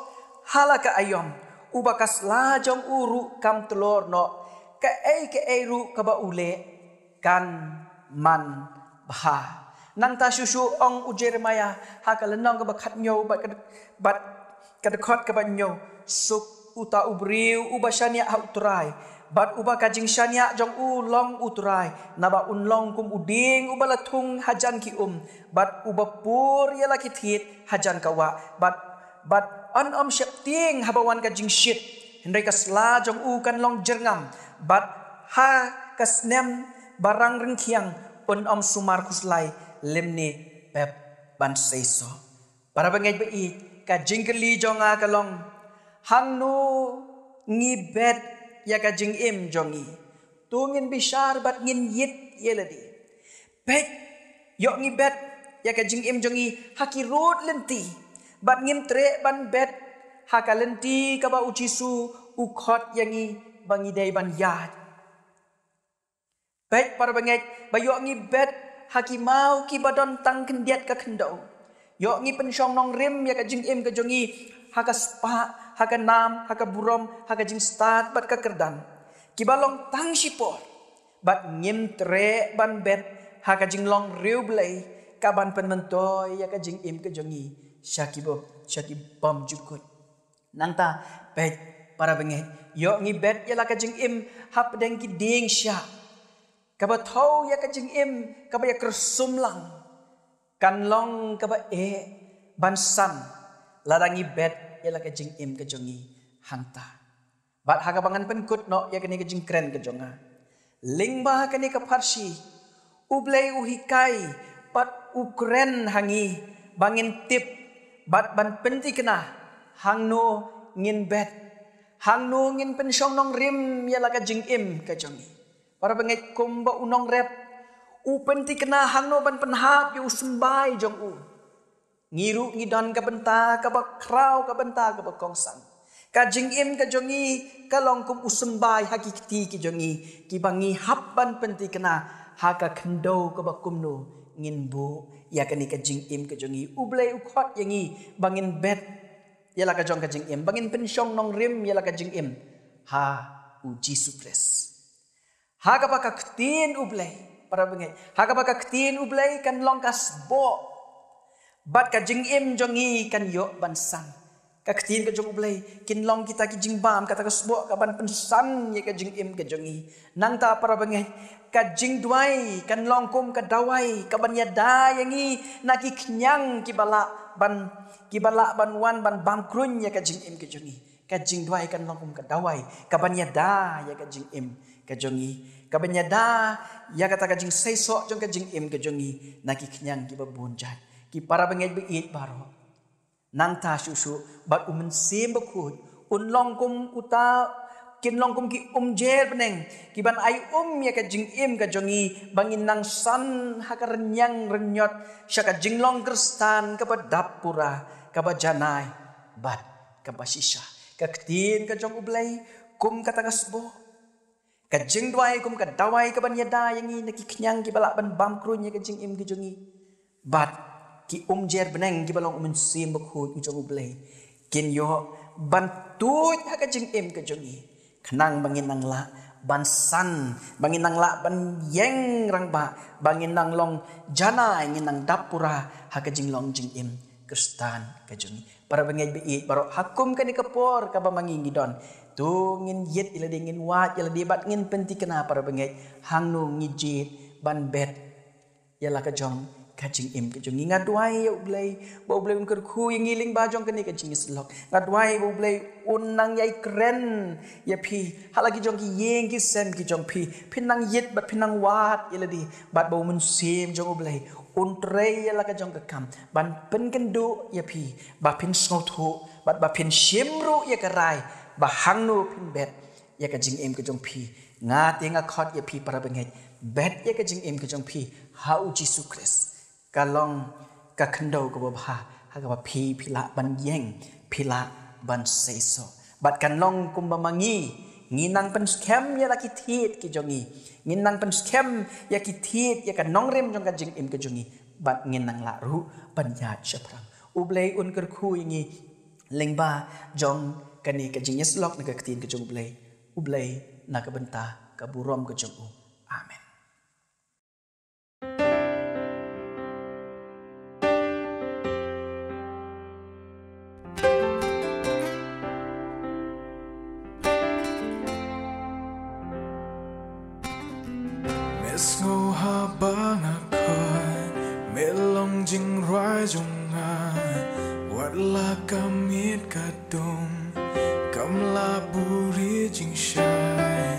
ha la ka aïom, uba ka sla jong u ruh kam tlor noh, kaei kaei ruh kaba u leh kan man bha. Nangta shuh shuh ong u Jeremiah ha ka lynnong kaba khathynñiew bad ka, bad ka dkhot kaba hynñiew: Suk uta u briew uba shaniah ha U Trai, bad uba ka jingshaniah jong u long U Trai, naba un long kum u dieng uba la thung hajan ki um, bad uba pur ïa la ki thied hajan ka wah, bad, bad un ym sheptieng haba wan ka jingshit, hynrei ka sla jong u kan long jyrngam, bad ha ka snem ba rang ryngkhiang un ym sumar khuslai lymne pep ban seisoh. Para bangeit baieit, ka jingkylli jong nga ka long, hangno ngi bet ïa ka jingim jong ngi? To ngin bishar bad ngin ïit ïa lade. Peit, ïoh ngi bet ïa ka jingim jong ngi ha ki rud lynti, bad ngim treh ban bet ha ka lynti kaba U Jisu u khot ïa ngi ba ngi dei ban ïaid. Peit para bangeit, ba ïoh ngi bet ha ki maw kiba don tang khyndiat ka khyndew. Ïoh ngi pynshong nongrim ïa ka jingim ka jong ngi ha ka spah, ha ka nam, ha ka burom, ha ka jingstad bad ka kyrdan, kiba long tang shipor. Bad ngim treh ban bet ha ka jinglong riewblei kaban pynmyntoi ïa ka jingim ka jong ngi sha ki bym, sha ki bymjukut. Nangta, peit para bangeit, ïoh ngi bet ïa la ka jingim hapdeng ki dieng sha. Kaba thew ïa ka jingim kaba ïa kyrsum lang kan long kaba eh ban san lada ngi bet ïa la ka jingim ka jong ngi hangta. Bad ha kaba ngan pynkut noh ïa kane ka jingkren ka jong nga, lyngba kane ka pharshi, U Blei u hikai bad u kren ha ngi ba ngin tip bad ban pynthikna hangno ngin bet, hangno ngin pynshong nongrim ïa la ka jingim ka jong ngi. Para bangeit, kumba u nongrep u pynthikna hangno ban pynhap ïa u symbai jong u, ngi ruh ngi don ka bynta kaba khraw, ka bynta kaba kongsan. Ka jingim ka jong ngi ka long kum u symbai ha ki kti ki jong ngi, kiba ngi hap ban pynthikna ha ka khyndew kaba kumno ngin buh ïa kane ka jingim ka jong ngi. U Blei u khot ïa ngi ba ngin bet ïa la ka jong ka jingim, ba ngin pynshong nongrim ïa la ka jingim ha U Jisu Khrist. Ha kaba ka ktien U Blei, para bangeit, ha kaba ka ktien U Blei kan long ka sboh, bad ka jingim jong ngi kan ïoh ban san. Ka ktien ka jong U Blei kin long kita ki jingbam, kata ka sboh kaban pynsan ïa ka jingim ka jong ngi. Nangta, para bangeit, ka jingduwai kan long kum ka dawai kaban ïada ïa ngi na ki khñiang kiba lah ban, kiba lah ban wan ban bam kruiñ ïa ka jingim ka jong ngi. Ka jingduwai kan long kum ka dawai kaban ïada ïa ka jingim ka jong ngi, kaban ïada ïa kata ka jingseisoh jong ka jingim ka jong ngi na ki khñiang kiba bun jait. Ki para bangeit ba ïeit baroh, nangta shuh shuh bad U Mynsiem Bakhuid un long kum uta, kin long kum ki umjer bneng kiban ai um ïa ka jingim ka jong ngi, ba ngin nang san ha ka rynïeng rynñiot sha ka jinglong Khristan kaba dap pura, kaba janai bad kaba shisha. Ka ktien ka jong U Blei kum kata ka sboh, ka jingduwai kum ka dawai kaban ïada ïa ngi na ki khñiang kiba lah ban bam kruiñ ïa ka jingim ka jong ngi. Bad ki umjer bneng kiba long U Mynsiem Bakhuid u jong U Blei kin ïoh ban tuid ha ka jingim ka jong ngi, khnang ba ngin nang lah ban san, ba ngin nang lah ban ïeng rangbah, ba ngin nang long janai, ngin nang dap pura ha ka jinglong jingim Khristan ka jong ngi. Para bangeit ba ïeit baroh, ha kum kane ka por kaba ma ngi ngi don, to ngin ïit ïa lade, ngin wad ïa lade bad ngin pynthikna, para bangeit, hangno ngi jied ban bet ïa la ka jong ka jingim ka jong ngi. Nga duwai ïa U Blei ba U Blei un kyrkhu ïa ngi lyngba jong kane ka jingïasyllok. Nga duwai ba U Blei un nang ïai kren ïa phi ha la ki jong ki ïing ki sem ki jong phi, phin nang ïit bad phin nang wad ïa lade, bad ba U Mynsiem jong U Blei un trei ïa la ka jong ka kam ban pynkynduh ïa phi, ba phin sngewthuh bad ba phin shim ruh ïa ka rai ba hangno phin bet ïa ka jingim ka jong phi. Nga te nga khot ïa phi, para bangeit, bet ïa ka jingim ka jong phi ha U Jisu Khrist. Ka long ka khyndew kaba bha ha kaba phi, phi lah ban ïeng, phi lah ban seisoh. Bad kan long kumba ma ngi ngi nang pynskhem ïa la ki thied ki jong ngi, ngi nang pynskhem ïa ki thied, ïa ka nongrim jong ka jingim ka jong ngi, bad ngin nang lah ruh ban ïaid shaphrang. U Blei un kyrkhu ïa ngi lyngba jong kane ka jingïasyllok na ka ktien ka jong U Blei. U Blei na ka bynta ka burom ka jong u. Amen. Me sngew haba nga khot, me long jingrwai jong nga. Wat la ka miet ka dum, kam lah buhrieh jingshai.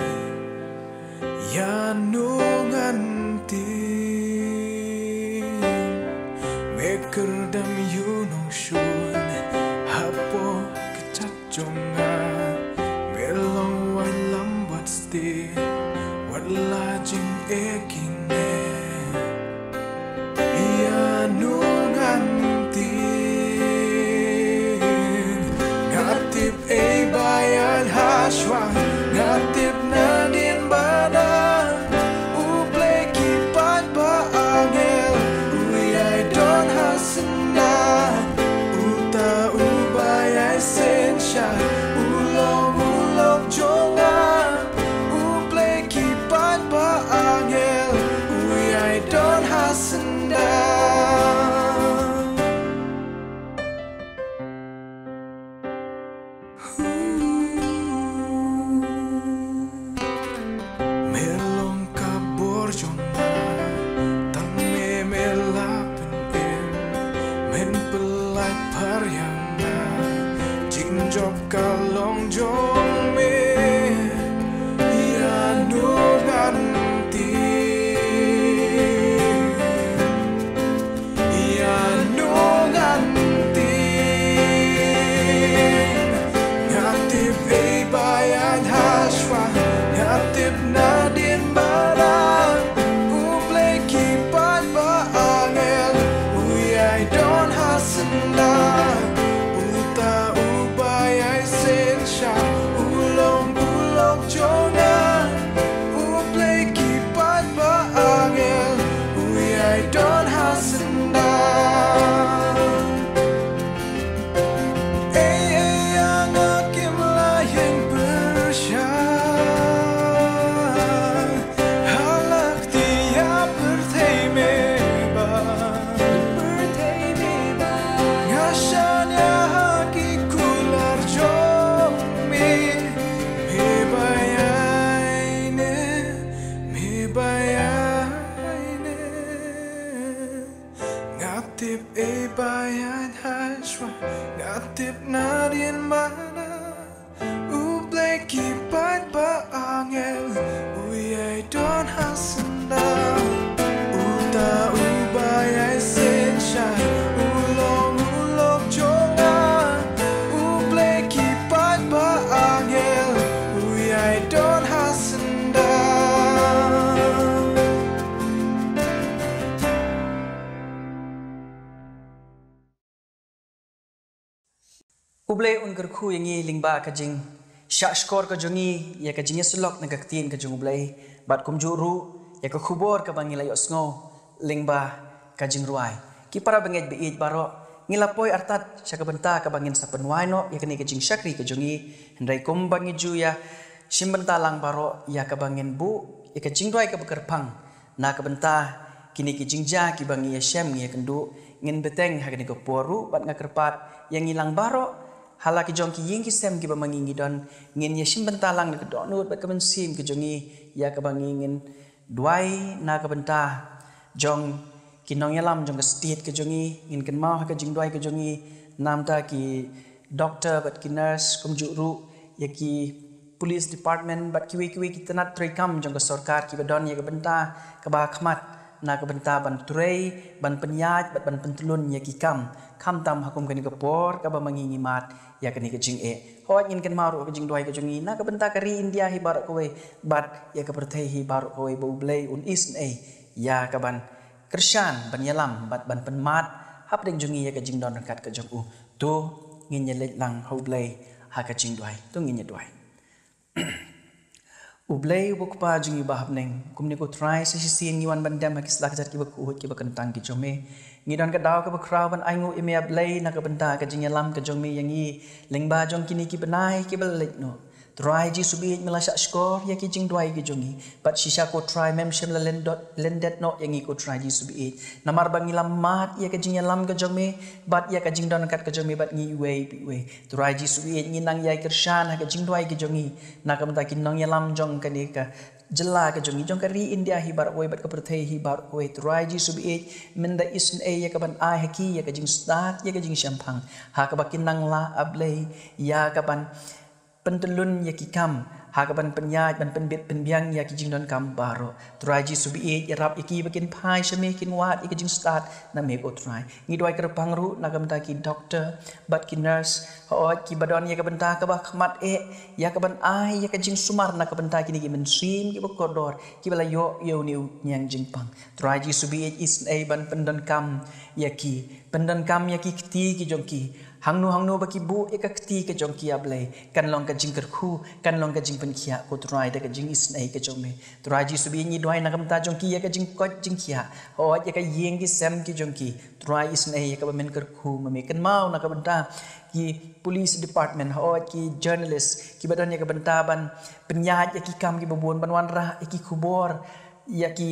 Ïano ngan tip, me kyrdem ïano nongshun hapoh ka jait jong nga. Me long wailam bad stieh, wat la jingeh ki neh. Ïano ngan tip, nga tip ei ba ïaid ha shuwa, nga tip nadien ba na U Blei ki paid ba angel u ïai don ha syndah. Uta uba ïai synshar u long u lok jong nga. U Blei ki paid ba angel u ïai Ngan tip, ïa ngan tip, ngan tip ei ba ïaid ha shuwa, ngan tip nadien ba la. U Blei ki paid ba angel, u ïai don ha syndah, uta uba ïai synshar, u long u lok jong nga. U Blei ki paid ba angel, u ïai don ha syndah. Ei, ei, ïa nga kim lah ïeng pyrshah, ha la ka kti ïa pyrthei me ba, pyrthei me ba. Nga shaniah ha ki kular jong me, me ba ïaineh, me ba ïaineh. Nga tip ei ba ïaid ha shuwa, nga tip nadien ba la. U Blei ki paid ba angel, u ïai don ha syndah, uta uba ïai synshar, u long u lok jong nga. U Blei ki paid ba angel, u ïai don ha syndah. U Blei un kyrkhu ïa ngi lyngba ka jingshahshkor ka jong ngi ïa ka jingïasyllok na ka ktien ka jong U Blei, bad kumjuh ruh ïa ka khubor kaba ngi la ïohsngew lyngba ka jingrwai. Ki para bangeit ba ïeit baroh, ngi la poi artat sha ka bynta kaba ngin sa pynwai noh ïa kane ka jingshakri ka jong ngi, hynrei kumba ngi ju ïa shim bynta lang baroh ïa kaba ngin buh ïa ka jingduwai kaba kyrpang na ka bynta kine ki jingjia kiba ngi ïa shem ngi ïa kynduh, ngin bteng ha kane ka por ruh bad nga kyrpad ïa ngi lang baroh ha la ki jong ki ïing ki sem kiba ma ngi ngi don, ngin ïa shim bynta lang na ka dohnud bad ka mynsiem ka jong ngi ïa kaba ngi ngin duwai na ka bynta jong ki nongïalam jong ka state ka jong ngi, ngin kynmaw ha ka jingduwai ka jong ngi namar ki doctor bad ki nurse, kumjuh ruh ïa ki police department bad kiwei kiwei ki tnat treikam jong ka sorkar kiba don ïa ka bynta kaba khmat na ka bynta ban trei, ban pynïaid bad ban pyntyllun ïa ki kam, khamtam ha kum kane ka por kaba ma ngi ngi mad ïa kane ka jingeh. Hooid, ngin kynmaw ruh ka jingduwai ka jong ngi na ka bynta ka ri India hi baroh kawei bad ïa ka pyrthei hi baroh kawei, ba U Blei un isynei ïa kaban kyrshan ban ïalam bad ban pynmad hapdeng jong ngi ïa ka jingdon ryngkat ka jong U. To ngin ïa leit lang ha U Blei ha ka jingduwai. To ngin ïa duwai. U Blei uba U Kpa jong ngi ba ha bneng, kumne ko Trai sa shisien ngi wan ban dem ha ki sla kjat kiba khuid kiba kyntang ki jong me. Ngi don ka daw kaba khraw ban ainguh ïa me A Blei na ka bynta ka jingïalam ka jong me ïa ngi lyngba jong kine ki bnai kiba la leit noh. Trai Jisu baieit, me la shahshkor ïa ki jingduwai ki jong ngi. Bad shisha ko Trai, mem shym la lyndet, lyndet noh ïa ngi ko Trai Jisu baieit. Namar ba ngi la mad ïa ka jingïalam ka jong me bad ïa ka jingdon ryngkat ka jong me bad ngi iwei pa iwei. Trai Jisu baieit, ngi nang ïai kyrshan ha ka jingduwai ka jong ngi na ka bynta ki nongïalam jong kane ka jylla ka jong ngi, jong ka ri India hi baroh kawei bad ka pyrthei hi baroh kawei. Trai Jisu baieit, men da isynei ïa kaban ai ha ki ïa ka jingstad, ïa ka jingshemphang ha kaba kin nang lah A Blei ïa kaban pyntyllun ïa ki kam ha kaban pynïaid ban pynbit pynbiang ïa ki jingdonkam baroh. Trai Jisu baieit, ïarap ïa ki ba kin phai sha me, kin wad ïa ka jingstad na me ko Trai. Ngi duwai kyrpang ruh na ka bynta ki doctor bad ki nurse, hooid, kiba don ïa ka bynta kaba khmat eh ïa kaban ai ïa ka jingsumar na ka bynta kine ki mynsiem kiba kordor kiba la ïoh ïa une u ñiang jingpang. Trai Jisu baieit, isynei ban pyndonkam ïa ki, pyndonkam ïa ki kti ki jong ki. Hangno hangno ba ki buh ïa ka kti ka jong ki A Blei, kan long ka jingkyrkhu, kan long ka jingpynkhiah ko Trai da ka jingisynei ka jong me. Trai Jisu baieit, ngi duwai na ka bynta jong ki ïa ka jingkoit jingkhiah, hooid, ïa ka ïing ki sem ki jong ki. Trai isynei ïa kaba men kyrkhu ma me. Kynmaw na ka bynta ki police department, hooid, ki journalist kiba don ïa ka bynta ban pynïaid ïa ki kam kiba bun, ban wanrah ïa ki khubor ïa ki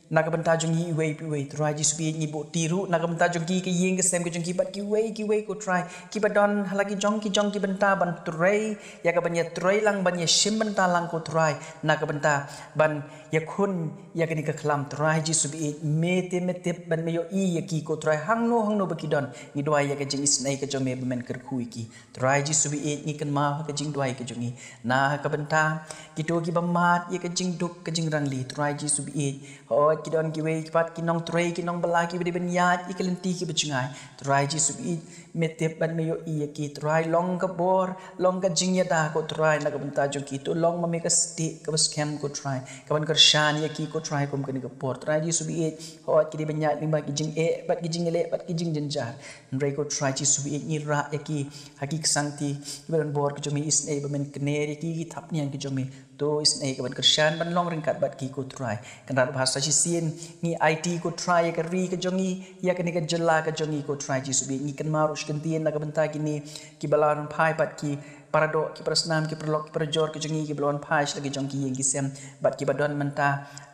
Na ka bynta jong ngi iwei pa iwei, Trai Jisu baieit, ngi buh ti ruh na ka bynta jong ki, ka ïing ka sem ka jong ki bad kiwei kiwei, ko Trai, kiba don ha la ki jong ki jong ki bynta ban trei ïa ka ban ïatrei lang, ban ïashim bynta lang, ko Trai, na ka bynta ban ïakhun ïa kane ka khlam, Trai Jisu baieit. Me te me tip bad me ïohi ïa ki, ko Trai, hangno hangno ba ki don. Ngi duwai ïa ka jingisynei ka jong me ba men kyrkhu ïa ki. Trai Jisu baieit, ngi kynmaw ha ka jingduwai ka jong ngi na ka bynta kito kiba mad ïa ka jingduk ka jingrangli, Trai Jisu baieit. Hooid, ki don kiwei pat ki nongtrei, ki nongbylla, kiba dei ban ïaid ïa ki lynti kiba jngai, Trai Jisu baieit. Me tip bad me ïohi ïa ki, Trai, long ka bor, long ka jingïada, ko Trai, na ka bynta jong ki. To long ma me ka stieh kaba skhem, ko Trai, ka ban kyrshan ïa ki, ko Trai, kum kane ka por, Trai Jisu baieit. Hooid, ki dei ban ïaid lyngba ki jingeh bad ki jingïaleh bad ki jingjynjar. Hynrei, ko Trai Jisu baieit, ngi rah ïa ki ha ki ksangti kiba don bor ka jong me. Isynei ba men kner ïa ki, ki thapniang ki jong me. To isynei ka ban kyrshan, ban long ryngkat bad ki, ko Trai. Kynrad ba ha sa shisien ngi aiti, ko Trai, ïa ka ri ka jong ngi, ïa kane ka jylla ka jong ngi, ko Trai Jisu baieit. Ngi kynmaw ruh shi kyntien na ka bynta kine kiba la wan phai pat, ki paradoh, ki parasnam, ki paralok, ki parajor ka jong ngi, kiba la wan phai sha la ki jong ki ïing ki sem bad kiba don mynta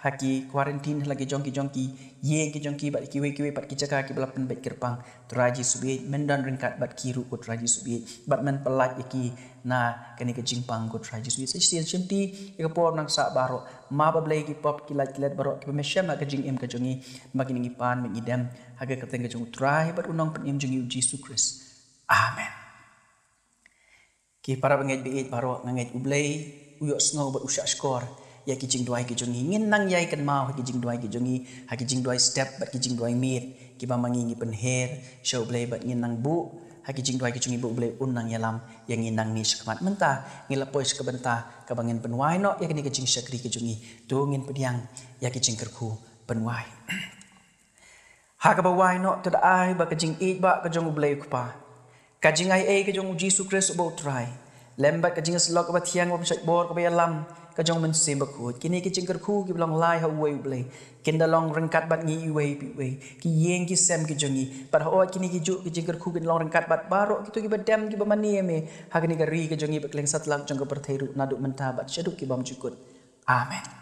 ha ki quarantine ha la ki jong ki jong ki ïing ki jong ki bad kiwei kiwei pat ki jaka kiba la pynbeit kyrpang. Trai Jisu baieit, men don ryngkat bad ki ruh, ko Trai Jisu baieit, bad men pyllait ïa ki na kane ka jingpang, ko Trai Jisu baieit. Sa shisien shimti ïa ka por nang sah baroh, map, A Blei, ki pop, ki lait ki let baroh kiba me shem ha ka jingim ka jong ngi. Ba kine ngi pan bad ngi dem ha ka kyrteng ka jong u Trai bad u Nongpynim jong ngi, u Jisu Khrist. Amen. Ki para bangeit baieit baroh, nga ngeit U Blei u ïohsngew bad u shahshkor ïa ki jingduwai ki jong ngi. Ngin nang ïai kynmaw ha ki jingduwai ki jong ngi, ha ki jingduwai step bad ki jingduwai miet kiba ma ngi ngi pynher sha U Blei, bad ngin nang buh ha ki jingduwai ki jong ngi ba U Blei un nang ïalam ïa ngi nangne shakhmat. Mynta ngin la poi sha ka bynta kaba ngin pynwai noh ïa kane ka jingshakri ka jong ngi. To ngin pdiang ïa ki jingkyrkhu pynwai. Ha kaba wai noh, to da ai ba ka jingïeit ba ka jong U Blei U Kpa, ka jingaiei ka jong U Jisu Khrist uba U Trai, lem bad ka jingïasyllok kaba thiang, ba pynshait bor, kaba ïalam ka jong U Mynsiem Bakhuid, kine ki jingkyrkhu kiba long lai ha uwei U Blei, kin da long ryngkat bad ngi iwei pa iwei, ki ïing ki sem ki jong ngi. Bad hooid, kine ki juh ki jingkyrkhu kin long ryngkat bad baroh kito kiba dem, kiba mane ïa me ha kane ka ri ka jong ngi bad kylleng satlak jong ka pyrthei ruh, naduh mynta bad shaduh ki bymjukut. Amen.